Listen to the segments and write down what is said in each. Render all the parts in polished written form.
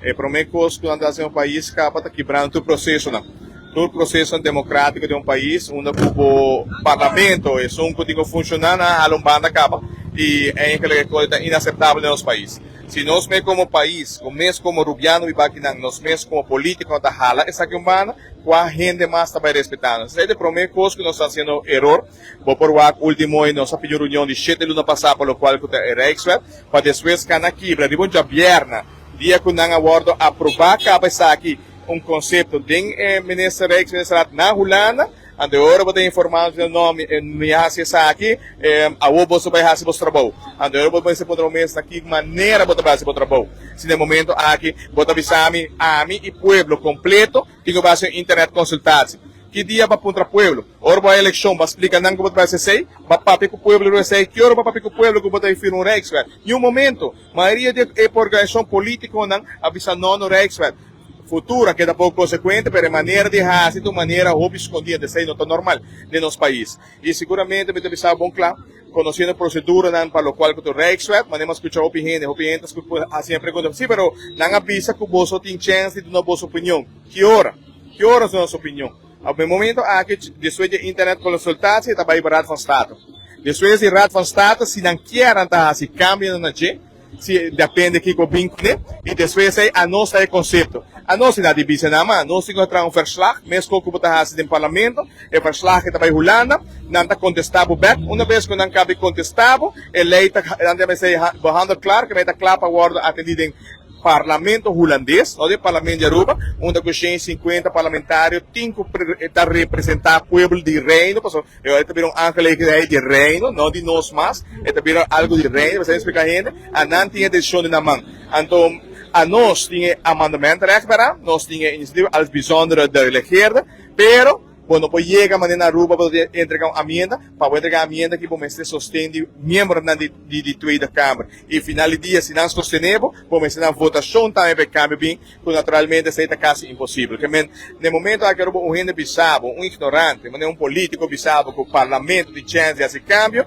E promé kos ku nan ta hasi den un pais kaba ta kibrando tur prosesonan. Tur prosesonan demokratiko den un pais unda ku bo parlamento esun ku tin ku funshoná nan a hala un banda kaba i eigenlijk e kos ta inaseptabel den nos pais. Si nos mes komo pais, ku mes komo rubiano biba akinan, nos mes komo politikonan ta hala esaki un banda, kua hende mas ta bai respetá nos? Esei ta e promé kos ku nos ta hasiendo eror. Bo por wak ultimo i nos a pidi un reunion di shete luna pasá pa lokual ku ta e Rijkswet, pa despues kana kibra riba un djabièrna, dia ku nan a wòrdu aprobá kaba esaki un konsepto den e minister Rijksministerraad na Hulanda. Anto e ora bo ta informá nos no mi a hasi esaki, awor boso bai hasi boso trabou. Anto e ora bo mester puntra bo mes na ki manera bo ta bai hasi bo trabou. Si na e momento aki bo ta bisa mi, ami i pueblo kompleto tin ku bai hasi un internet konsultatie. Ki dia bo a puntra pueblo? Ora bo a elekshon bo a splika nan ku bo ta bai hasi esei? Bo a papia ku pueblo riba esei? Ki ora bo a papia ku pueblo ku bo ta bai firma un Rijkswet? Niun momento. Mayoria di e organisashon politikonan a bisa no no Rijkswet. Futuro a keda poko konsekuente, pero e manera di hasi ta un manera hopi skondí, anto esei no ta normal den nos pais. I siguramente mi ta bisa bon kla, konosiendo proseduranan pa lokual ku ta Rijkswet, manera mi a skucha hopi hende, hopi hende ta hasi e pregunta, si pero nan a bisa ku boso tin chèns di duna boso opinion. Ki ora? Ki ora nos duna nos opinion? Op e momento aki, despues di e internet konsultatie ta bai pa Raad van State. Despues di Raad van State, si nan kier nan ta hasi kambionan na dje, si depende kiko bin kuné, i despues ei anos ta e konsepto. Anos tin na di bisa nan, ma nos tin ku traha un verslag, meskos ku bo ta hasi den parlamento, e verslag ei ta bai Hulanda, nan ta kontestá bo bèk, una bes ku nan kabi kontestá bo, e lei ta, nan ta mester behandeld klaar, ku ta kla pa wòrdu atendí den Parlamento Hulandes, no den Parlamento di Aruba, unda ku 150 parlamentario tin ku ta representá pueblo di Reino, pasobra e ora e ta bira un aangelegenheid di Reino, no di nos mas, e ta bira algu di Reino, pasobra esplika hende, anan tin e desishon den nan man. Anto anos tin e amendement-recht bera, nos tin e inisiativa als bijzondere delegeerde, pero bo no por yega manera na Aruba bo ta entrega un amienda, pa bo entrega amienda aki bo mester sosten di miembronan di di Tweede Kamer. I final di dia si nan sostené bo, bo mester nan votashon tambe pa e kambio bin, ku naturalmente esei ta kasi imposibel. Ke men, na e momento aki Aruba un hende bisa bo, un ignorante, manera un politiko bisa bo ku parlamento tin chèns di hasi kambio,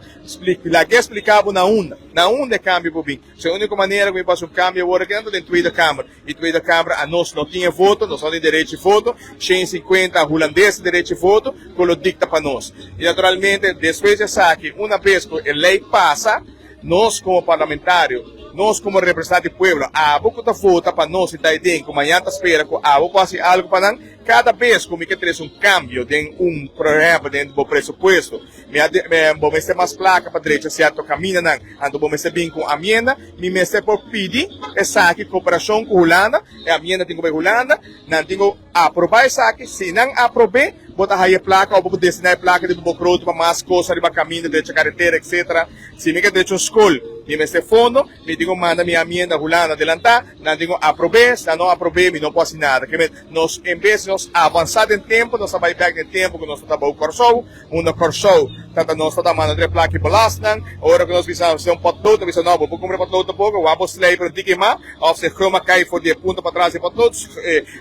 lag'é splika bo na unda, na unda e kambio por bin. So e úniko manera ku mi por hasi un kambio awor aki nan ta den Tweede Kamer. I Tweede Kamer anos no tin e voto, nos no tin derecho di voto, 150 hulandes tin derecho di voto ku lo dikta pa nos. I naturalmente despues di esaki, una bes ku e lei pasa, nos komo parlamentario, nos komo representante di pueblo, abo ku ta vota pa nos i ta aden, ku mañan ta spera ku abo por hasi algu pa nan, kada bes ku mi ke trese un kambio den un, por ehèmpel den bo presupuesto, mi a bo mester mas plaka pa drecha sierto kamindanan, anto bo mester bin ku un amienda, Mi mester por pidi esaki koperashon ku Hulanda, e amienda tin ku bai Hulanda, nan tin ku aprobá esaki, si nan aprob'é bo ta haya e plaka òf bo por destiná e plaka di bo grote pa mas kos ariba kaminda, drecha karetera etsetera. Si mi ke drecha un skol mi mester fondo, mi tin ku manda mi amienda Hulanda adelantá, nan tin ku aprob'é, si nan no aprob'é mi no por hasi nada. Ke men nos en bes di nos avansá den tempu nos ta bai bèk den tempu ku nos ta tabou Kòrsou. Unda Kòrsou tata nos ta manda dre plaki belasnan. Ora ku nos bisa si un potlood, ta bisa no, bo por kumpra e potlood tampoko, wak bo slijper un tiki mas, òf si e gum a kai for di e punta patras di e potlood,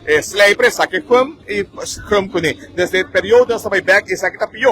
e slijper e saka e gum i gum kuné. Desde e periodo nos ta bai bèk esaki ta pió.